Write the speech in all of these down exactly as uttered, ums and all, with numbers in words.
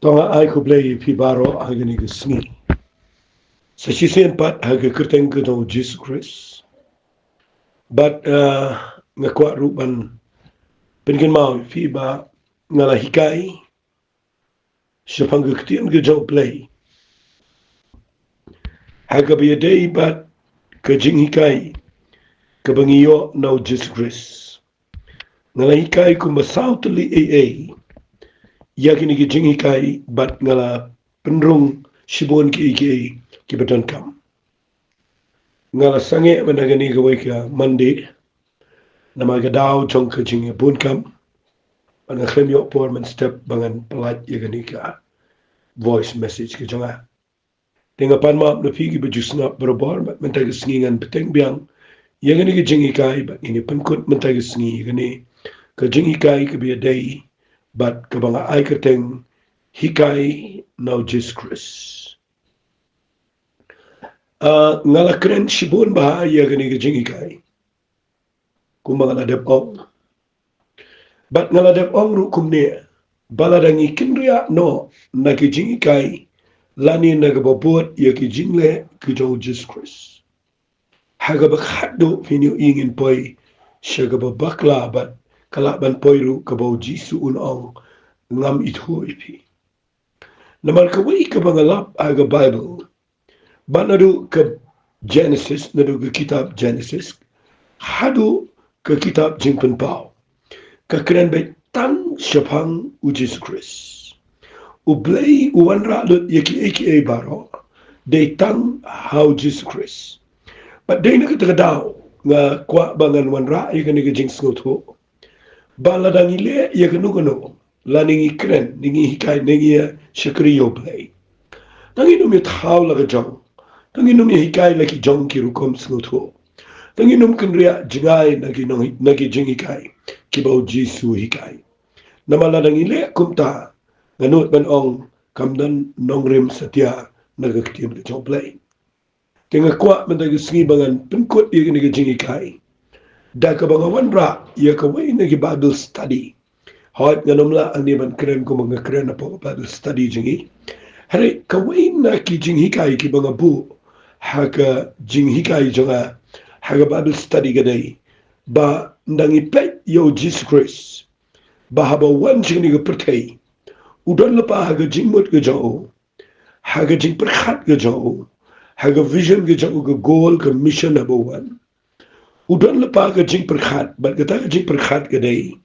To nga ai khublei ïa phi baroh ha kane ka sngi. Sa shisien pat ha ka kyrteng ka jong u Jisu Khrist. Bad, ah, nga kwah ruh ban pynkynmaw ïa phi ba nga la hikai shaphang ka ktien ka jong u Blei ha kaba ïadei bad ka jinghikai kaba ngi ïoh na u Jisu Khrist. Nga la hikai kumba saw tylli ei ei ïa kine ki jinghikai bad nga la pynrung shibun kiei kiei kiba donkam. Nga la sangeh mynta kane kawei ka Monday namar ka daw jong ka jingïabun kam. Bad nga khlem ïoh por mynstep ba ngan pyllait ïa kane ka voice message ka jong nga. Te nga pan map na phi kiba ju sngap barabor, bad mynta ka sngi ngan bteng biang ïa kane ka jinghikai, bad ngin ïa pynkut mynta ka sngi ïa kane ka jinghikai kaba ïadei bad kaba nga ai kyrteng Hikai na u Jisu Khrist. Ah, nga la kren shibun bha ïa kane ka jinghikai, kumba nga la dep ong. Bad nga la dep ong ruh kumne, ba lada ngi kynriah noh na ki jinghikai lane na kaba bud ïa ki jingleh ki jong u Jisu Khrist, ha kaba khatduh phin ïohi ngin poi sha kaba bakla, bad ka lah ban poi ruh kaba u Jisu un ong, ngam ithuh ïa phi. Namar kawei kaba nga lap ha ka Bible, ba naduh ka Genesis, naduh ka kitab Genesis haduh ka kitab Jingpynpaw, ka kren beit tang shaphang u Jisu Khrist. U Blei u wanrah lut ïa kiei kiei baroh dei tang ha u Jisu Khrist. Bad dei na kata ka daw nga kwah ba ngan wanrah ïa kane ka jingsngewthuh, ba lada ngi leh ïa kano kano, lane ngi kren, ne ngi hikai, ne ngi ïa shakri ïa u Blei, tang ngin ym ïa thaw la ka jong, tang ngin ym ïa hikai la ki jong ki rukom sngewthuh, tang ngin ym kynriah jngai na ki nong, na ki jinghikai kiba u Jisu u hikai. Namar lada ngi leh kumta, nga nud ban ong, kam don nongrim satia na ka ktien ka jong u Blei. Te nga kwah mynta ka sngi ba ngan pynkut ïa kane ka jinghikai da kaba nga wanrah ïa kawei na ki Bible study. Hooid, ngan ym lah hangne ban kren kumba nga kren hapoh Bible study jong ngi. Hynrei kawei na ki jinghikai kiba nga buh ha ka jinghikai jong nga ha ka Bible study ka dei ba ynda ngi peit ïa u Jisu Khrist, ba haba u wan sha kane ka pyrthei, u don lypa ha ka jingmut ka jong u, ha ka jingpyrkhat ka jong u, ha ka vision ka jong u, ka goal, ka mission haba u wan. U don lypa ka jingpyrkhat, bad kata ka jingpyrkhat ka dei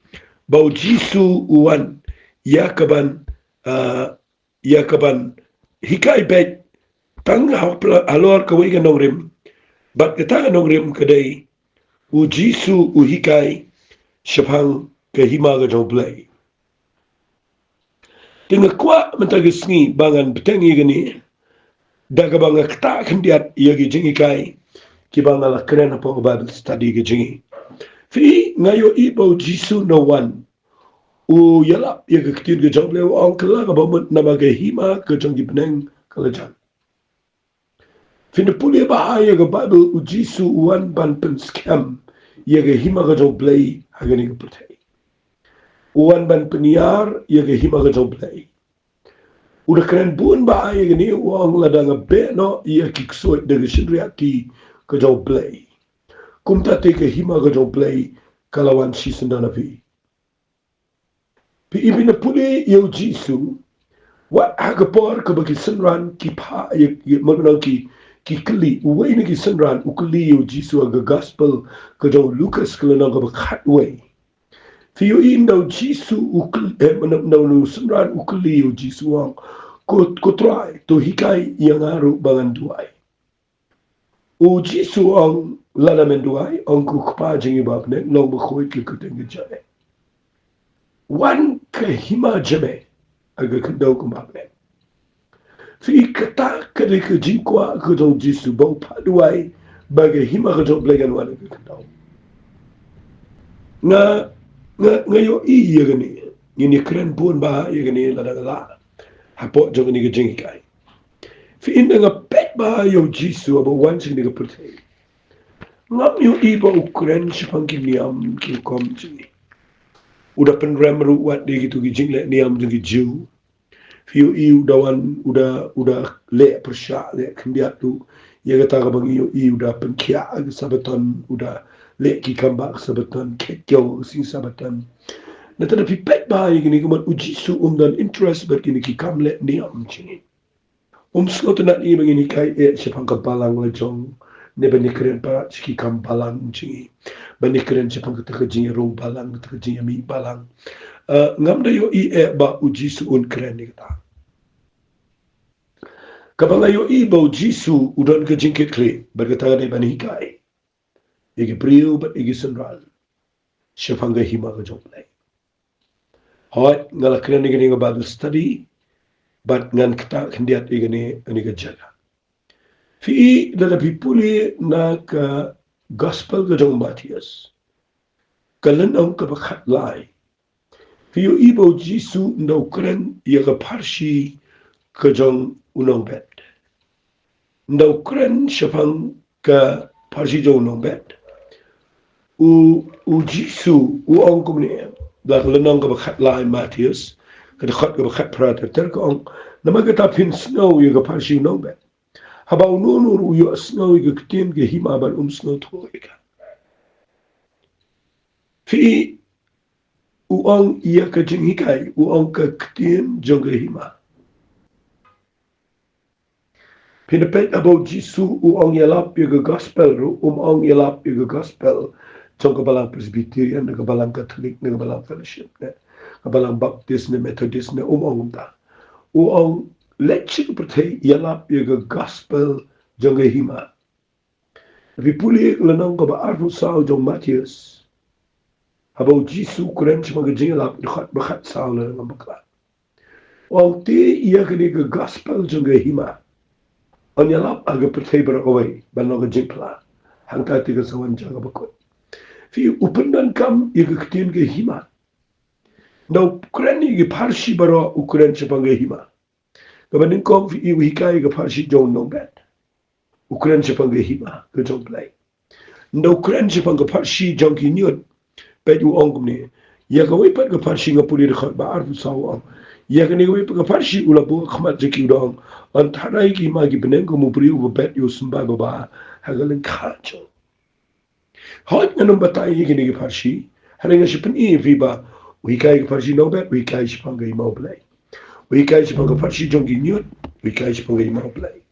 ba u Jisu u wan ïa kaban, ah, ïa kaban hikai beit tang ha pla-, halor kawei ka nongrim. Bad kata ka nongrim ka dei u Jisu u hikai shaphang ka hima ka jong u Blei. Te nga kwah mynta ka sngi ba ngan bteng ïa kane da kaba nga ktah khyndiat ïa ki jinghikai kiba nga la kren hapoh ka Bible study ka jong ngi. Phi, nga ïohi ba u Jisu na u wan, u ïalap ïa ka ktien ka jong u Blei, u ong, kylla kaba mut namar ka hima ka jong ki bneng ka la jan. Phin da pule bha ïa ka Bible, u Jisu u wan ban pynskhem ïa ka hima ka jong u Blei ha kane ka pyrthei. U wan ban pynïar ïa ka hima ka jong u Blei. U da kren bun bha ïa kane, u ong, lada nga beh noh ïa ki ksuid da ka shynriahti ka jong u Blei, kumta te ka hima ka jong u Blei ka la wan shisyndon ha phi. Phi, phin da pule ïa u Jisu, wat ha ka por kaba ki synran ki phah ïa, ïa, ma, ma, ki, ki kylli, uwei na ki synran u kylli ïa u Jisu ha ka gospel ka jong u Lukas ka lynnong kaba khatwei. Phi ïohi ynda u Jisu u kyl-, eh, ynda, ynda u synran u kylli ïa u Jisu, u ong, ko, ko Trai, to hikai ïa nga ruh ba ngan duwai. U Jisu u ong, lada men duwai, ong ko Kpa jong ngi ba ha bneng, long bakhuid ka kyrteng ka jong me. Wan ka hima jong me ha ka khyndew kumba ha bneng. Phi, kata ka dei ka jingkwah ka jong u Jisu ba u phah duwai ba ka hima ka jong u Blei kan wan ha ka khyndew. Nga, nga, nga ïohi ïa kane, ngin ïa kren bun bha ïa kane lada nga lah hapoh jong kane ka jinghikai. Phi, ynda nga peit bha ïa u Jisu haba u wan sha kane ka pyrthei, ngam ïohi ba u kren shaphang ki niam ki rukom jong ngi. U da pynrem ruh wat ïa kito ki jingleh niam jong ki Jiw. Phi ïohi u da wan, u da, u da leh pyrshah, leh khyndiat ruh. Ïa kata kaba ngi ïohi u da pynkhiah ka Sabaton, u da leh ki kam ba ka Sabaton, khet kiew ka sngi Sabaton. Nangta da phi peit bha ïa kine, kumno u Jisu um don interest bad kine ki kam leh niam jong ngi. Um sngewtynnad ïa ba ngin hikai eh shaphang ka balang la jong, ne ban ïakren palat sha ki kam balang jong ngi, ban ïakren shaphang kata ka jingïarung balang, kata ka jingïamih balang. Eh, ngam da ïohi eh ba u Jisu un kren ïa kata. Kaba nga ïohi ba u Jisu u don ka jingkitkhlieh bad kata ka dei ban hikai ïa ki briew bad ïa ki synran shaphang ka hima ka jong U Blei. Hooid, nga la kren ïa kane ka Bible study bad ngan ktah khyndiat ïa kane, kane ka jaka. Phi i, lada phi pule na ka Gospel ka jong u Mathaios, ka lynnong kaba khatlai, phi ïohi ba u Jisu un da u kren ïa ka pharshi ka jong u nongbet. Un da u kren shaphang ka pharshi jong u nongbet. U, u Jisu u ong kumne, da ka lynnong kaba khatlai Mathaios, ka dkhot kaba khatphra ter ter, ka ong: Namar kata phin sngew ïa ka pharshi u nongbet. Haba uno uno ruh u ïohsngew ïa ka ktien ka hima bad um sngewthuh ïa ka. Phi i, u ong ïa ka jinghikai, u ong ka ktien jong ka hima. Phin da peit haba u Jisu u ong ïalap ïa ka Gospel ruh, um ong ïalap ïa ka Gospel jong ka balang Presbyterian, ne ka balang Katholik, ne ka balang Fellowship, ne ka balang Baptist, ne Methodist, ne um ong kumta. U ong leit sha ka pyrthei ïalap ïa ka Gospel jong ka hima. Phi pule lynnong kaba arphew saw jong u Mathaios, haba u Jisu u kren shaphang ka jingïalap, dkhot ba khatsaw lada ngam bakla. U ong te ïa kane ka Gospel jong ka hima yn ïalap ha ka pyrthei baroh kawei ban long ka jingphla. Hangta te kan sa wan jaka bakut. Phi, u pyndonkam ïa ka ktien ka hima. Nda u kren ïa ki pharshi baroh, u kren shaphang ka hima. Kaba nyngkong phi i, u hikai ïa ka pharshi jong u nongbet, u kren shaphang ka hima ka jong U Blei. Nda u kren shaphang ka pharshi jong ki ñiut, peit u ong kumne. Ïa kawei pat ka pharshi, nga pule dkhot ba arphew saw, u ong: Ïa kane kawei pat ka pharshi u la buh ha khmat jong ki, u da ong: Yn tharai ïa ka hima ki bneng kum u briew uba bet ïa u symbai babha ha ka lyngkha jong. Hooid, ngan ym batai ïa kine ki pharshi, hynrei nga shu pyni ïa phi ba u hikai ïa ka pharshi nongbet, u hikai shaphang ka hima U Blei. U hikai shaphang ka pharshi jong ki ñiut, u hikai shaphang ka hima U Blei.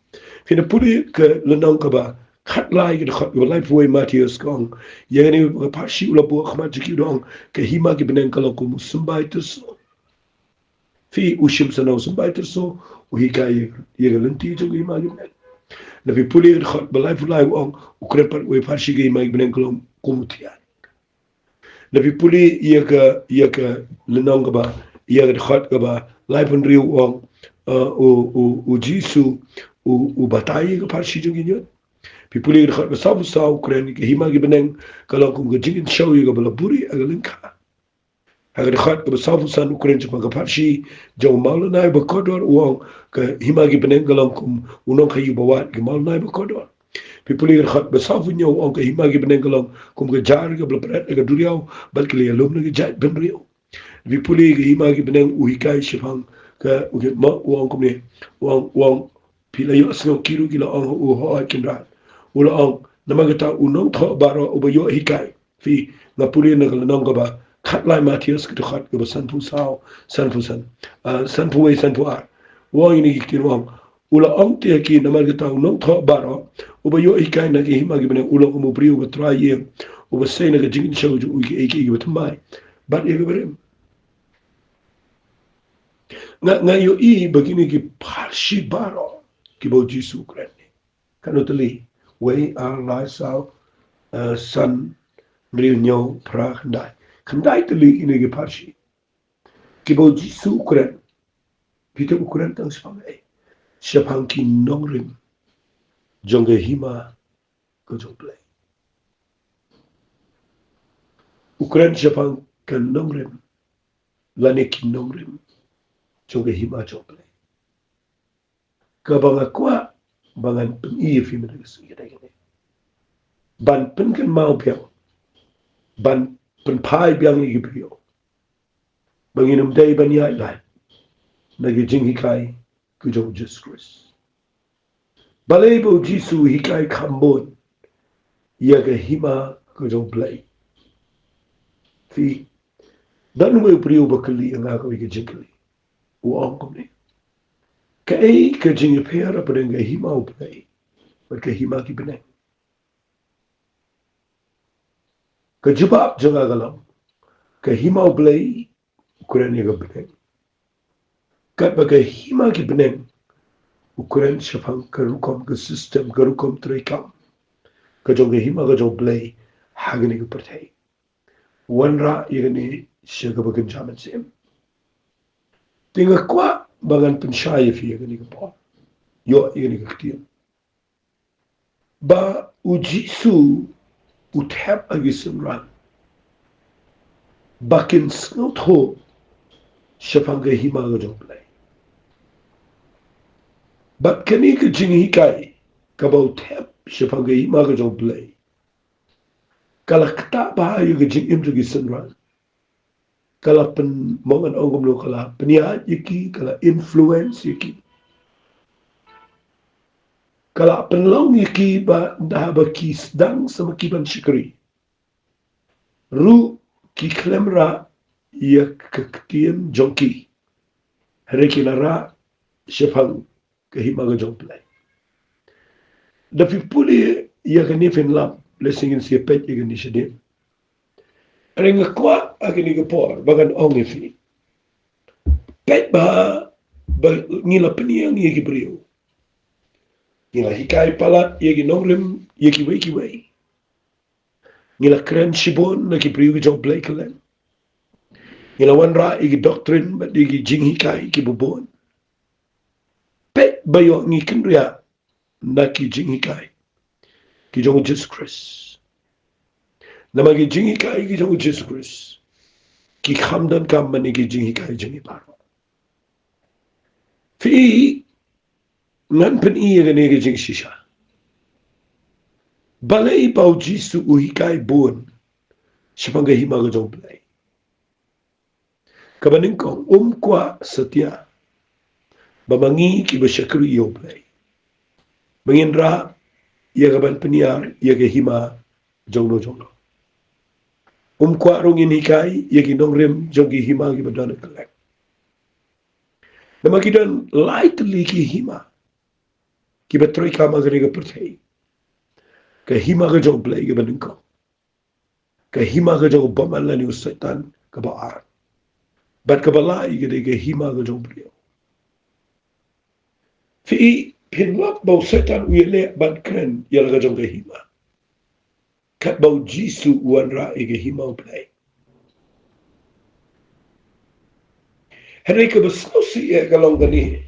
Phin da pule ka lynnong kaba khatlai, ka dkhot kaba laiphew wei, Mathaios, ka ong: Ïa kane ka pharshi u la buh ha khmat jong ki, u da ong: Ka hima ki bneng ka long kum u symbai tyrso. Phi, u shim sano symbai tyrso, u hikai ïa ka lynti jong ka hima ki bneng. Lada phi pule ka dkhot ba laiphew lai, u ong, u kren pat, u pharshi, ka hima ki bneng ka long kum u thiat. Lada phi pule ïa ka, ïa ka lynnong kaba, ïa ka dkhot kaba laiphew hynriew, u ong, uh, u, u, u Jisu u, u batai ïa ka pharshi jong ki ñiut. Phi pule ka dkhot ba sawphew saw, u kren, ka hima ki bneng ka long kum ka jingkynshew ïa kaba la buhrieh ha ka lyngkha. Ha ka dkhot kaba sawphew san u kren shaphang ka pharshi jong u mawlynnai bakordor, u ong, ka hima ki bneng ka long kum u nongkhaïi uba wad ïa ka mawlynnai bakordor. Phi pule ka dkhot ba sawphew hynñiew, u ong, ka hima ki bneng ka long kum ka jar kaba la pret ha ka duriaw bad ki la ïalum na ka jaitbynriew. Phi pule ka hima ki bneng, u hikai shaphang ka, u, u ong kumne, u ong, u ong, phi la ïohsngew, ki ruh ki la ong, u, hooid, Kynrad. U la ong, namar kata u nongthoh baroh uba ïoh hikai. Phi, nga pule na ka lynnong kaba khatlai Mathaios, ka dkhot kaba sanphew saw, sanphew san, ah, sanphew wei, sanphew ar. U ong ïa kine ki ktien, u ong, u la ong te ïa ki, namar kata u nongthoh baroh uba ïoh hikai na ka hima ki bneng u long kum u briew uba trai ïing, uba sei na ka jingkynshew jong u ïa kiei kiei kiba thymmai bad ïa kiba rim. Nga, nga ïohi ba kine ki pharshi baroh kiba u Jisu u kren, katno tylli? Wei, ar, lai, saw, eh, san, hynriew, hynñiew, phra, khyndai. Khyndai tylli kine ki pharshi kiba u Jisu u kren. Phi tip u kren tang shaphang ei? Shaphang ki nongrim jong ka hima ka jong U Blei. U kren shaphang ka nongrim lane ki nongrim jong ka hima jong U Blei. Kaba nga kwah ba ngan pyni ïa phi mynta ka sngi ka dei kane: ban pynkynmaw biang, ban pynphai biang ïa ki briew ba ngin ym dei ban ïaid lait. na ki jinghikai ka jong u Jisu Khrist. Balei ba u Jisu u hikai kham bun ïa ka hima ka jong u Blei? Phi, don uwei u briew uba kylli ïa nga kawei ka jingkylli. U ong kumne, kaei ka jingïapher hapdeng ka hima u Blei bad ka hima ki bneng? Ka jubab jong nga ka long, ka hima u Blei u kren ïa ka bneng. Katba ka hima ki bneng u kren shaphang ka rukom, ka system, ka rukom treikam ka jong ka hima ka jong u Blei ha kane ka pyrthei. Wanrah ïa kane sha kaba kynja mynsiem. Te nga kwah ba ngan pynshai ïa phi ïa kane ka por. Ïoh ïa kane ka ktien. Ba u Jisu u thep ha ki synran ba kin sngewthuh shaphang ka hima ka jong u Blei. Bad kane ka jinghikai kaba u thep shaphang ka hima ka jong u Blei ka la ktah bha ïa ka jingim jong ki synran. Ka la pyn, mo ngan ong kumno, ka la pynïaid ïa ki, ka la influence ïa ki. Ka la pynlong ïa ki ba da haba ki sdang sa ma ki ban shakri ruh ki khlem rah ïa ka ktien jong ki. Hynrei ki la rah shaphang ka hima ka jong u Blei. Da phi pule ïa kane phin lap, lehse ngin sa peit ïa kane shadien. Hynrei nga kwah ha kane ka por ba ngan ong ïa phi, peit bha ba ngi la pynïeng ïa ki briew. Ngi la hikai palat ïa ki nongrim, ïa kiwei kiwei. Ngi la kren shibun na ki briew ki jong u Blei kylleng. Ngi la wanrah ïa ki doctrine bad ïa ki jinghikai kiba bun. Peit ba ïoh ngi kynriah na ki jinghikai ki jong u Jisu Khrist. Namar ki jinghikai ki jong u Jisu Khrist ki kham donkam ban ïa ki jinghikai jong ngi baroh. Phi, ngan pyni ïa kane ka jingshisha. Balei ba u Jisu u hikai bun shaphang ka hima ka jong u Blei? Kaba nyngkong, um kwah satia ba ma ngi kiba shakri ïa u Blei ba ngin rah ïa ka ban pynïar ïa ka hima jongno jongno. Um kwah ruh ngin hikai ïa ki nongrim jong ki hima kiba don kylleng. Namar ki don lai tylli ki hima kiba treikam ha kane ka pyrthei. Ka hima ka jong u Blei kaba nyngkong, ka hima ka jong u bymman lane u Soitan kaba ar, bad kaba lai ka dei ka hima ka jong u briew. Phi, phin lap ba u Soitan u ïaleh ban kren ïa la ka jong ka hima, katba u Jisu u wanrah ïa ka hima u Blei. Hynrei kaba sngewsih ïa ka long kane,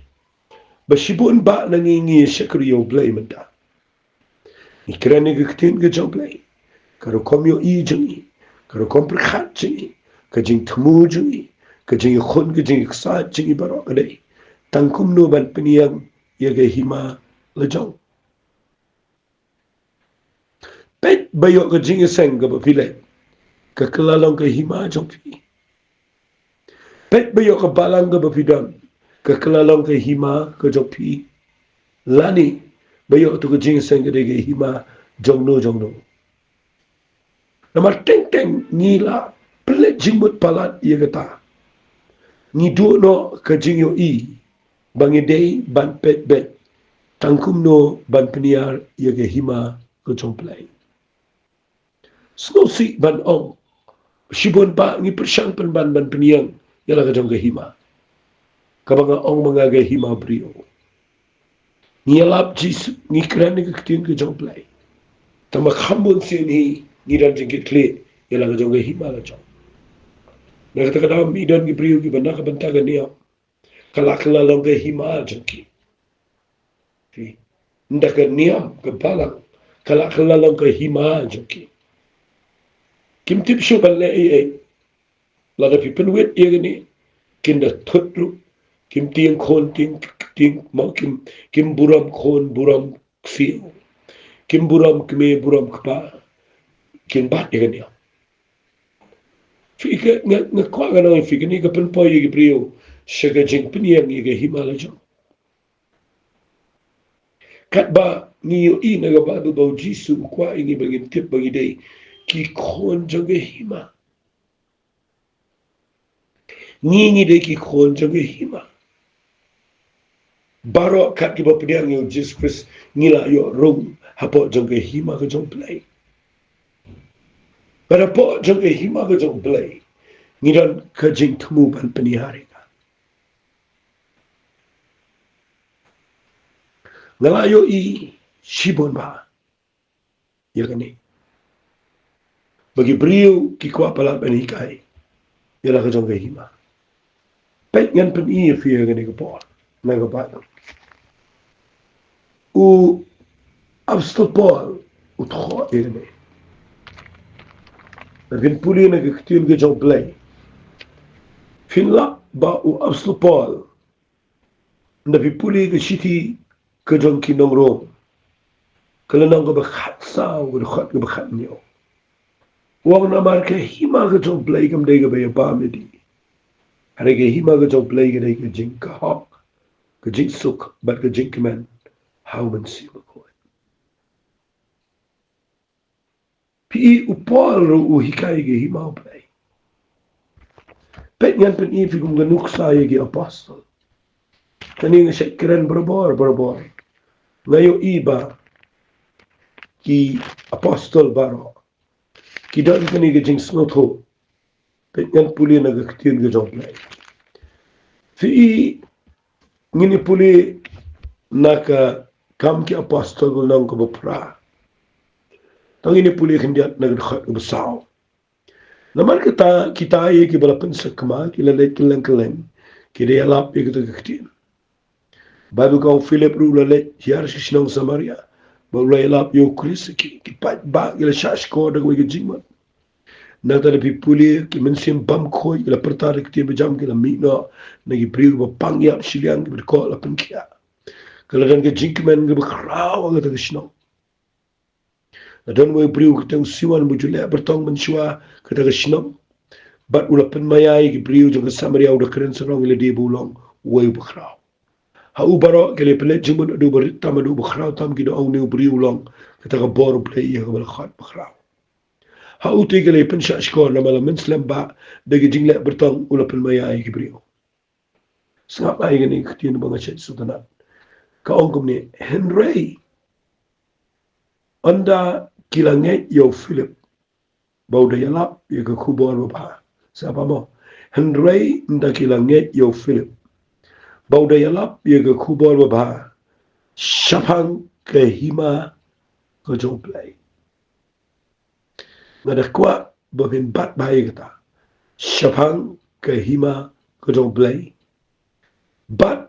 ba shibun bah na ngi ngi shakri ïa u Blei mynta. Ngi kren ïa ka ktien ka jong u Blei, ka rukom ïohi jong ngi, ka rukom pyrkhat jong ngi, ka jingthmu jong ngi, ka jingïakhun, ka jingïaksaid jong ngi baroh ka dei tang kumno ban pynïeng ïa ka hima la jong. Peit ba ïoh ka jingïaseng kaba phi leh, ka kylla long ka hima jong phi. Peit ba ïoh ka balang kaba phi don, ka kylla long ka hima ka jong phi. Lane ba ïoh tu ka jingïaseng ka dei ka hima jongno jongno. Namar teng teng ngi la pynleit jingmut palat ïa kata. Ngi duh noh ka jingïohi ba ngi dei ban peit beit tang kumno ban pynïar ïa ka hima ka jong u Blei. Sngewsih ban ong, shibun bah ngi pyrshang pynban ban pynïeng ïa la ka jong ka hima, kaba nga ong ma nga ka hima briew. Ngi ïalap Jisu, ngi kren ïa ka ktien ka jong u Blei, tangba kham bun sien hi ngi don jingkitkhlieh ïa la ka jong ka hima la jong. Na kata ka daw i don ki briew kiba na ka bynta ka niam, ka la kylla long ka hima jong ki. Phi, ynda ka niam ka balang ka la kylla long ka hima jong ki, kim tip shuh ban leh ei ei. Lada phi pynwit ïa kane, kin da thut ruh, kim tieng khun tieng, tieng mo, kim, kim burom khun burom ksiew, kim burom kmie burom kpa, kin bat ïa ka niam. Phi, ka, nga, nga kwah ngan ong ïa phi, kane ka pynpoi ïa ki briew sha ka jingpynïeng ïa ka hima la jong. Katba ngi ïohi na ka Baibl ba u Jisu u kwah ïa ngi ba ngin tip ba ngi dei ki khun jong ka hima. Ngi ngi dei ki khun jong ka hima. Baroh kat kiba pdiang ïa u Jisu Khrist ngi la ïoh rung hapoh jong ka hima ka jong Blei. Bad hapoh jong ka hima ka jong Blei ngi don ka jingthmu ban pynïar ïa ka. Nga la ïohi shibun bha ïa kane. Ba ki briew ki kwah palat ban hikai ïa la ka jong ka hima. Peit ngan pyni ïa phi ïa kane ka por na ka Baibl. U Apostol Paul u thoh ïa kane. Lada phin pule na ka ktien ka jong Blei, phin lap ba u Apostol Paul, lada phi pule ka shithi ka jong ki nong Rom, ka lynnong kaba khatsaw, ka dkhot kaba khathynñiew, u ong, namar ka hima ka jong Blei kam dei kaba ïa bam ïa dih, hynrei ka hima ka jong Blei ka dei ka jingkyrhok, ka jingsuk bad ka jingkmen ha u Mynsiem Bakhuid. Phi i, u Paul ruh u hikai ïa ka hima u Blei. Peit ngan pyni ïa phi kum ka nuksa ïa ki apostol. Kane nga shait kren barabor barabor. Nga ïohi ba ki apostol baroh ki don kane ka jingsngewthuh. Peit ngan pule na ka ktien ka jong Blei. Phi i, ngin ïa pule na ka Kam ki Apostol ka lynnong kaba phra. To ngin ïa pule khyndiat na ka dkhot kaba saw. Namar kata kita ïa kiba la pynsakma ki la leit kylleng kylleng, ki da ïalap ïa kata ka ktien. Baibl ka ong Philip ruh u la leit hiar sha shnong Samaria bad u la ïalap ïa u Khrist. Ki, ki paidbah ki la shahshkor da kawei ka jingmut. Nangta lada phi pule, ki mynsiem bymkhuid ki la pyrta da ka ktien bajam, ki la mih noh na ki briew kiba pang ïap shiliang, kiba dkoh la pynkhiah. Ka la don ka jingkmen kaba khraw ha kata ka shnong. La don uwei u briew kyrteng u Simon, uba ju leh byrtong mynshuwa kata ka shnong. Bad u la pynmaïa ïa ki briew jong ka Samaria, u da kren sarong, ïa lade ba u long uwei uba khraw. Ha u baroh ki la pynleit jingmut, haduh ba rit tam haduh ba khraw tam, ki da ong, une u briew u long kata ka bor U Blei ïa kaba la khot bakhraw. Ha u te ki la pynshahshkor namar la mynslem ba da ka jingleh byrtong u la pynmaïa ïa ki briew. Sngap ïa kane ka ktien ba nga shait sngewtynnat. Ka ong kumne, hynrei ynda ki la ngeit ïa u Philip ba u da ïalap ïa ka khubor babha. Sngap mo. Hynrei ynda ki la ngeit ïa u Philip ba u da ïalap ïa ka khubor babha shaphang ka hima ka jong U Blei. Nga da kwah ba phin bat bha ïa kata. Shaphang ka hima ka jong U Blei. Bad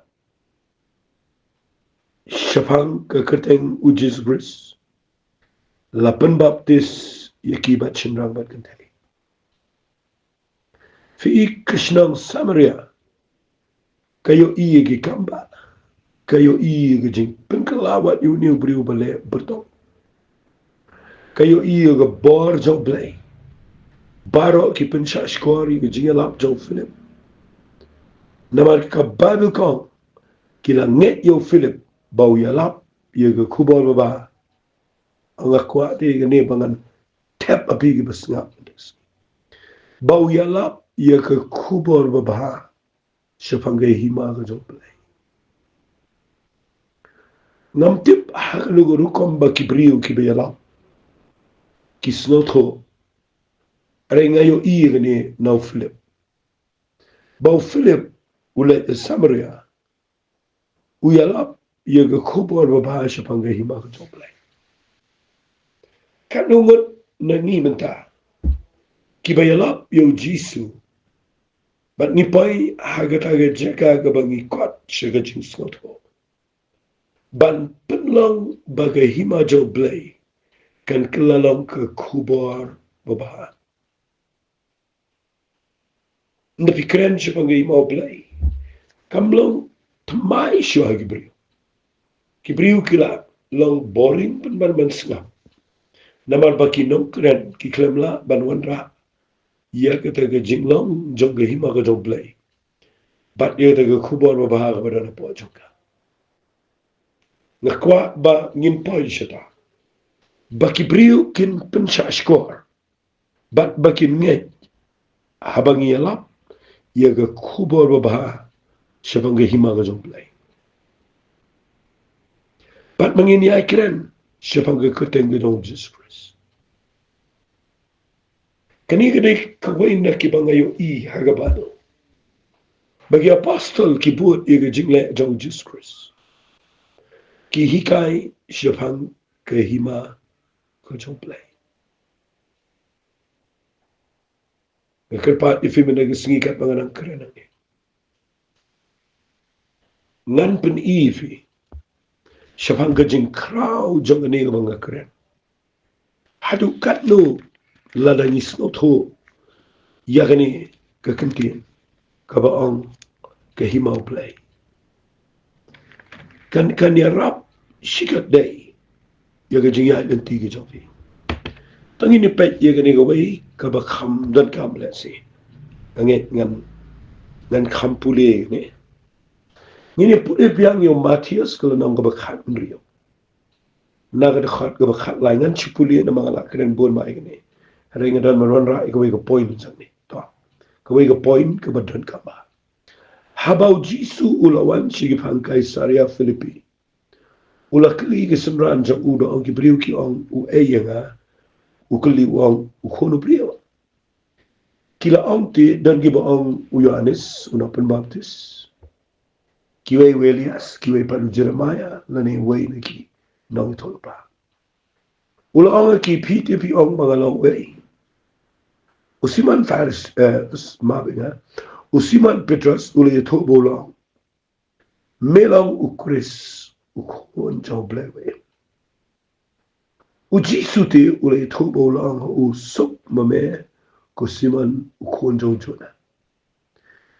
shaphang ka kyrteng U Jisu Khrist. La pynbaptis ïa ki bad shynrang bad kynthei. Phi i, ka shnong Samaria ka ïohi ïa ki kambah, ka ïohi ïa ka jingpynkylla wat ïa une u briew ba leh byrtong. Ka ïohi ïa ka bor jong U Blei. Baroh ki pynshahshkor ïa ka jingïalap jong u Philip. Namar ka Baibl ka ong, ki la ngeit ïa u Philip ba u ïalap ïa ka khubor babha. Nga kwah te kane ba ngan thep ha phi kiba sngap. Ba u ïalap ïa ka khubor babha shaphang ka hima ka jong U Blei. Ngam tip ha kano ka rukom ba ki briew kiba ïalap ki sngewthuh. Hynrei nga ïohi ïa kane na u Philip. Ba u Philip u leit sha Samaria, u ïalap ïa ka khubor babha shaphang ka hima ka jong U Blei. Katno ngut na ngi mynta kiba ïalap ïa U Jisu, bad ngi poi ha kata ka jaka kaba ngi kot sha ka jingsngewthuh, ban pynlong ba ka hima jong U Blei kan kylla long ka khubor babha. Ynda phi kren shaphang ka hima U Blei, kam long thymmai shuh ha ki briew. Ki briew ki la long boring pynban ban sngap. Namar ba ki nongkren ki khlem lah ban wanrah ïa kata ka jinglong jong ka hima ka jong U Blei. bad ïa kata ka khubor babha kaba don hapoh jong ka. Nga kwah ba ngin poi shata, ba ki briew kin pynshah shkor bad ba kin ngeit haba ngi ïalap ïa ka khubor babha shaphang ka hima ka jong U Blei. Bad ba ngin ïai kren shaphang ka kyrteng ka jong U Jisu Khrist. Kane ka dei kawei na kiba nga ïohi ha ka Baibl, ba ki apostol ki bud ïa ka jingleh jong U Jisu Khrist, ki hikai shaphang ka hima ka jong U Blei. Nga kyrpad ïa phi mynta ka sngi katba nga nang kren hangne, ngan pyni ïa phi shaphang ka jingkhraw jong kane kaba nga kren. Haduh katno lada ngi sngewthuh ïa kane ka kyntien kaba ong ka hima U Blei, kan, kan ïarap shikatdei ïa ka jingïaid lynti ka jong phi. Tang ngin ïa peit ïa kane kawei kaba kham donkam lehse. Nga ngeit ngan, ngan kham pule ïa kane. Ngin ïa pule biang ïa u Mathaios ka lynnong kaba khathynriew, na ka dkhot kaba khatlai. Ngan shu pule namar nga la kren bun ma ïa kane, hynrei nga don ban wanrah ïa kawei ka point jong kane. To, kawei ka point kaba donkam bha. Haba U Jisu u la wan sha ki phang Kaisaria Philippi, u la kylli ki synran jong u, da ong, ki briew ki ong uei ïa nga? U kylli, u ong, U Khun u briew. Ki la ong te, don kiba ong u Ïoannis u nongpynbaptis, kiwei u Elias, kiwei pat u Jeremaïa lane uwei na ki nongïathuhlypa. U la ong ha ki, phi te phi ong ba nga long uei? U Simon Faris, eh, s-, map ïa nga. U Simon Petros u la ïathuh bad u la ong, me long U Khrist, U Khun jong U Blei uba im. U Jisu te u la ïathuh bad u la ong ha u, suk ma me ko Simon, u khun jong u Jona.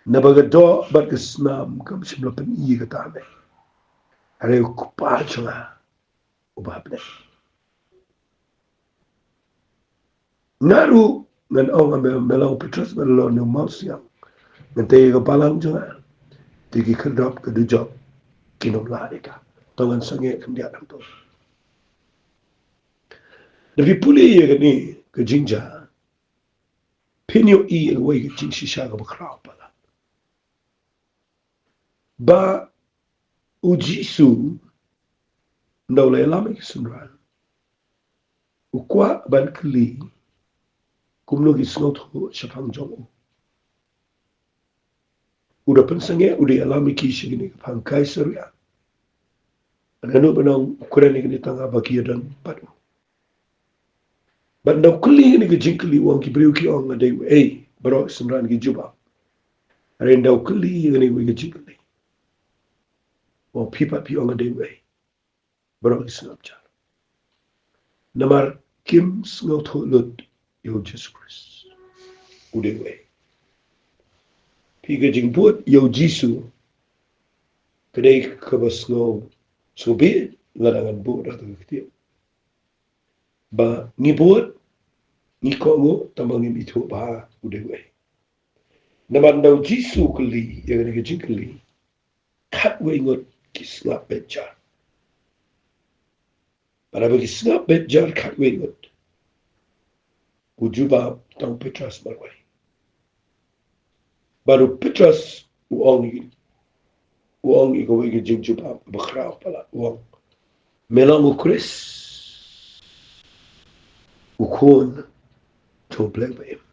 Naba ka doh bad ka snam kam shym la pyni ïa kata ha me, hynrei U Kpa jong nga uba ha bneng. Nga ruh ngan ong ha me, me long Petros, me long une u mawsiang. Ngan tei ïa ka balang jong nga, te ki khyrdop ka dujok kin ym lah ïa ka. To ngan sangeh khyndiat hangto. Da phi pule ïa kane ka jingjia, phin ïohi ïa kawei ka jingshisha kaba khraw palat. Ba U Jisu, ynda u la ïalam ïa ki synran, u kwah ban kylli kumno ki sngewthuh shaphang jong u. U da pynsangeh, u da ïalam ïa ki sha kane ka phang Kaisaria. Naduh mynno u kren ïa kane tang haba ki ïadon bad u. Bad ynda u kylli ïa kane ka jingkylli, u ong, ki briew ki ong nga dei uei? Baroh ki synran ki jubab. Hynrei ynda u kylli ïa kane kawei ka jingkylli, u ong, phi pat phi ong nga dei uei? Baroh ki sngap jar, namar kim sngewthuh lut ïa U Jisu Khrist u dei uei. Phi, ka jingbud ïa U Jisu ka dei kaba sngew, sngewbha lada ngan buh da kata ka ktien. Ba ngi bud, ngi kohnguh tang ba ngim ithuh bha u dei uei. Namar ynda U Jisu u kylli ïa kane ka jingkylli, khatwei ngut ki sngap beit jar. Bad haba ki sngap beit jar khatwei ngut, u jubab tang u Petros marwei. Bad u Petros u ong ïa ki, u ong ïa kawei ka jingjubab ba khraw palat, u ong, me long U Khrist, U Khun jong U Blei ba im.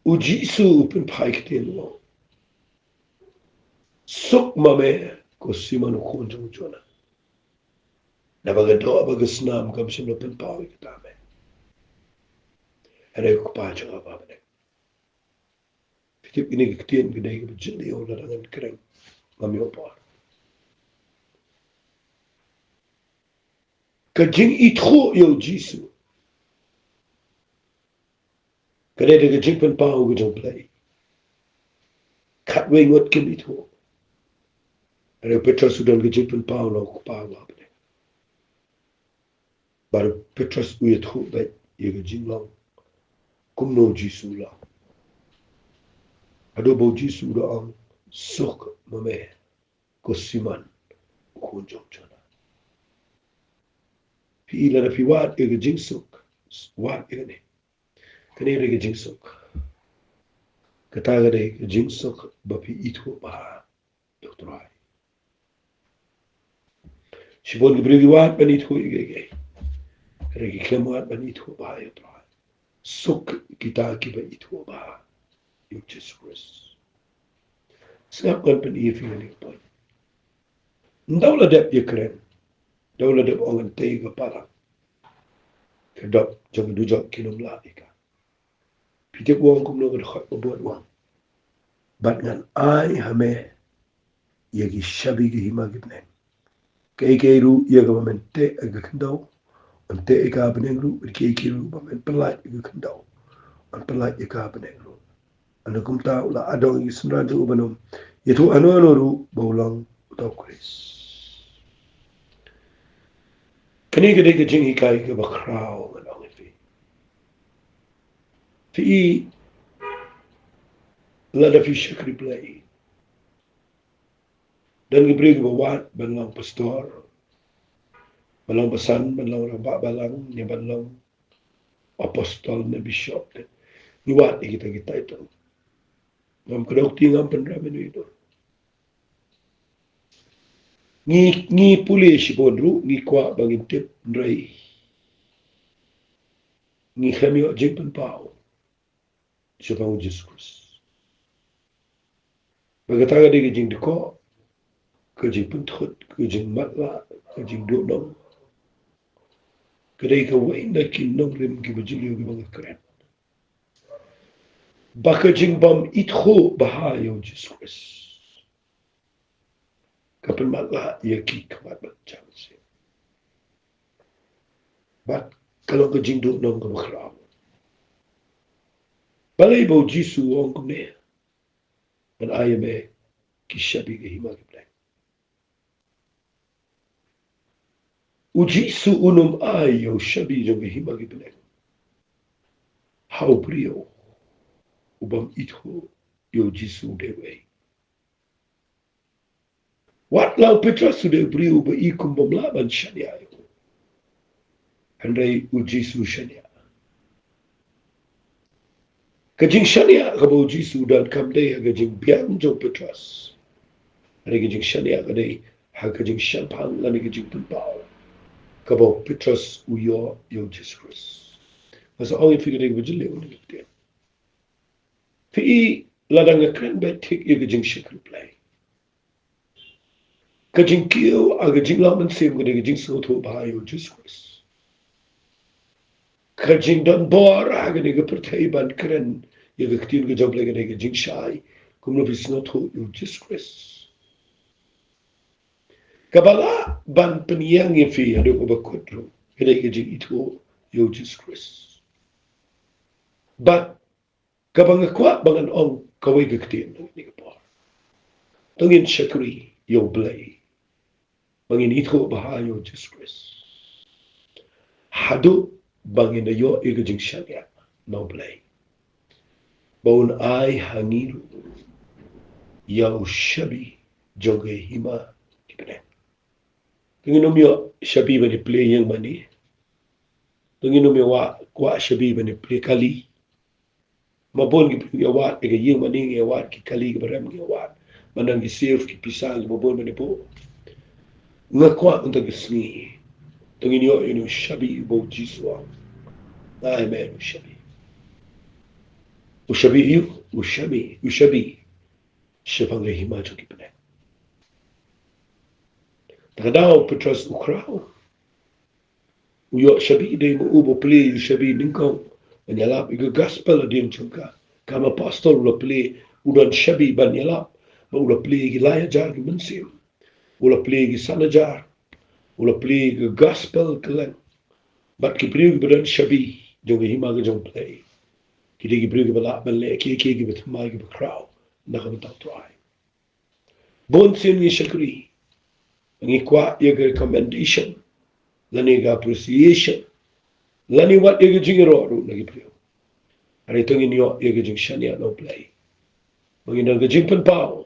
U Jisu u pynphai ktien u ong, suk ma me ko Simon u khun jong u Jona. Naba ka doh bad ka snam kam shym la pynpaw ïa kata ha me, hynrei U Kpa jong nga uba ha bneng. Phi tip, kine ki ktien ki dei kiba jylliew lada ngan kren, ngam ïoh por. Ka jingithuh ïa U Jisu ka dei da ka jingpynpaw ka jong U Blei. Khatwei ngut kim ithuh. Hynrei u Petros u don ka jingpynpaw na U Kpa uba ha bneng. Bad u Petros u ïathuh beit ïa ka jinglong kumno U Jisu u long. Haduh ba u Jisu u da ong, "Suk ma me, ko Simon, u khun jong Jona." Phi i lada phi wad ïa ka jingsuk, wad ïa kane. Kane ka dei ka jingsuk. Kata ka dei ka jingsuk ba phi ithuh bha ïa u Trai. Shibun ki briew ki wad ban ithuh ïa kiei kiei. Hynrei ki khlem wad ban ithuh bha ïa u Trai. Suk kita kiba ithuh bha ïa u Jisu Khrist. Sngap, ngan pyni ïa phi kane ka point. Ynda u la dep ïakren, ynda u la dep ong, "Ngan tei ka balang, ka dok jong ka dujok kin ym lah ïa ka." Phi tip u ong kumno? Ka dkhot ba bud u ong, "Bad ngan ai ha me ïa ki shabi ka hima ki bneng. Kaei kaei ruh ïa kaba men teh ha ka khyndew, yn teh ïa ka ha bneng ruh, bad kaei kaei ruh ba men pyllait ha ka khyndew, yn pyllait ïa ka ha bneng ruh." Hynrei kumta u la adong ïa ki synran jong u ban ym ïathuh hano hano ruh ba u long uta u Khrist. Kane ka dei ka jinghikai kaba khraw, ngan ong ïa phi. Phi i, lada phi shakri Blei, don ki briew kiba wad ban long pastor, ban long basan, ban long rangbah balang, ne ban long apostol ne bishop ne. Ngi wad ïa kita ki title. Ngam kdew kti, ngam pynrem ïa uno uno. Ngi, ngi pule shibun ruh, ngi kwah ba ngin tip, hynrei ngi khlem ïoh jingpynpaw shaphang u Jisu Khrist. Ba kata ka dei ka jingdkoh, ka jingpynthut, ka jingmatlah, ka jingduhnong. Ka dei kawei na ki nongrim kiba jylliew kiba nga kren. Ba ka jingbym ithuh bha ïa u Jisu Khrist ka pynmatlah ïa ki khmat bad jam shisha. Bad ka long ka jingduhnong kaba khraw. Balei ba u Jisu u ong kumne? Ngan ai ïa me ki shabi ka hima ki bneng. U Jisu un ym ai ïa u shabi jong ka hima ki bneng ha u briew u bym ithuh ïa u Jisu u dei uei. Wat la u Petros u dei u briew uba i kum bym lah ban shaniah ïa u, hynrei u Jisu u shaniah. Ka jingshaniah kaba u Jisu u don kam dei ha ka jingbiang jong u Petros. Hynrei ka jingshaniah ka dei ha ka jingshemphang lane ka jingpynpaw kaba u Petros u ïoh ïa u Jisu Khrist. Nga sa ong ïa phi, ka dei kaba jylliew kane ka ktien. Phi i, lada nga kren beit thik ïa ka jingshakri Blei, ka jingkiew ha ka jinglong mynsiem ka dei ka jingsngewthuh bha ïa u Jisu Khrist. Ka jingdon bor ha kane ka pyrthei ban kren ïa ka ktien ka jong U Blei ka dei ka jingshai kumno phi sngewthuh ïa u Jisu Khrist. Kaba lah ban pynïeng ïa phi haduh kaba kut ruh ka dei ka jingithuh ïa u Jisu Khrist. Bad kaba nga kwah ba ngan ong kawei ka ktien ha kane ka por. To ngin shakri ïa U Blei ba ngin ithuh bha ïa u Jisu Khrist haduh ba ngin da ïoh ïa ka jingshaniah na U Blei ba un ai ha ngi ruh ïa u shabi jong ka hima ki bneng. To ngin ym ïoh shabi ban ïa plie ïing mane. To ngin ym ïa kwah shabi ban ïa plie kali. Ma bun ki briew ngi ïa wad ïa ka ïing mane, ngi ïa wad ki kali kiba rem, ngi ïa wad ban don ki save ki pisa kiba bun ban ïa buh. Nga kwah mynta ka sngi to ngin ïoh ïa une u shabi uba u Jisu u ong, "Nga ai ïa me une u shabi." U shabi aïu? U shabi, u shabi shaphang ka hima jong ki bneng. Te ka daw u Petros u khraw. U ïoh shabi dei ma u ba u plie ïa u shabi nyngkong ban ïalap ïa ka gospel hadien jong ka. Kam apostol u la plie, u don shabi ban ïalap, bad u la plie ïa ki lai hajar ki mynsiem. U la plie ïa ki san hajar. U la plie ïa ka gospel kylleng. Bad ki briew kiba don shabi jong ka hima ka jong U Blei, ki dei ki briew kiba lah ban leh kiei kiei kiba thymmai kiba khraw na ka bynta U Trai. Bun sien ngi shakri, ngi kwah ïa ka recommendation, lane ka appreciation, lane wat ïa ka jingïaroh ruh na ki briew. Hynrei to ngin ïoh ïa ka jingshaniah na U Blei. ba ngin don ka jingpynpaw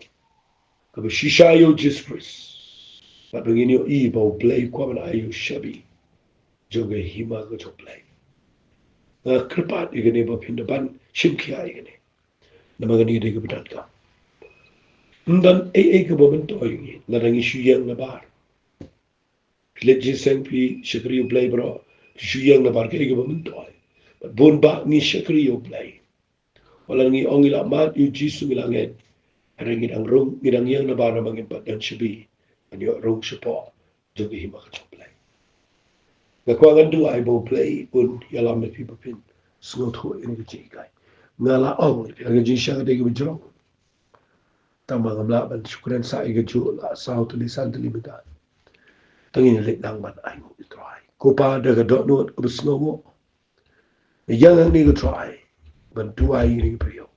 kaba shisha ïa u Jisu Khrist, bad ba ngin ïohi ba U Blei u kwah ban ai ïa u shabi jong ka hima ka jong U Blei. Nga kyrpad ïa kane ba phin da ban shim khia ïa kane. Namar kane ka dei kaba donkam. Ym don ei ei kaba myntoi ïa ngi lada ngi shu ïeng nabar. Phi leit jingïaseng, phi shakri ïa U Blei baroh, phi shu ïeng nabar, kaei kaba myntoi? Bad bun bah ngi shakri ïa U Blei. Wat la ngi ong ngi la mad ïa u Jisu, ngi la ngeit, hynrei ngi dang rung, ngi dang ïeng nabar namar ngim pat don shabi ban ïoh rung shapoh jong ka hima ka jong U Blei. Nga kwah, ngan duwai ba U Blei un ïalam ïa phi ba phin sngewthuh ïa kane ka jinghikai. Nga la ong ïa phi, ka jingshakri ka dei kaba jrong. Tangba ngam lah ban shu kren sa ïa kajuh, la saw tylli san tylli mynta. Tang ngin leit lang ban ainguh ïa u Trai. Ko Pa, da ka dohnud kaba sngewnguh, ïa ngi, ko Trai, ban duwai ïa kine ki briew.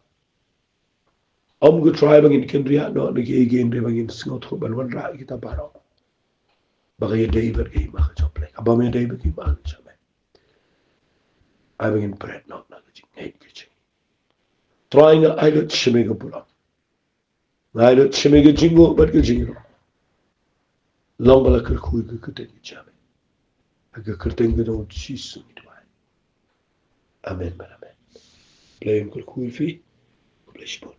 Ym, ko Trai, ba ngin kynriah noh na kiei kiei, hynrei ba ngin sngewthuh ban wanrah ïa kita baroh ba ka ïadei bad ka hima ka jong U Blei, kaba ym ïadei bad ka hima ka jong me. Ai ba ngin bret noh na ka jingngeit ka jong ngi. Trai, nga ai lut sha me ka burom. Nga ai lut sha me ka jingnguh bad ka jingïaroh. Long ba la kyrkhu ïa ka kyrteng ka jong me. Ha ka kyrteng ka jong u Jisu ngi duwai. Amen bad amen. Blei un kyrkhu ïa phi. Blei shibun.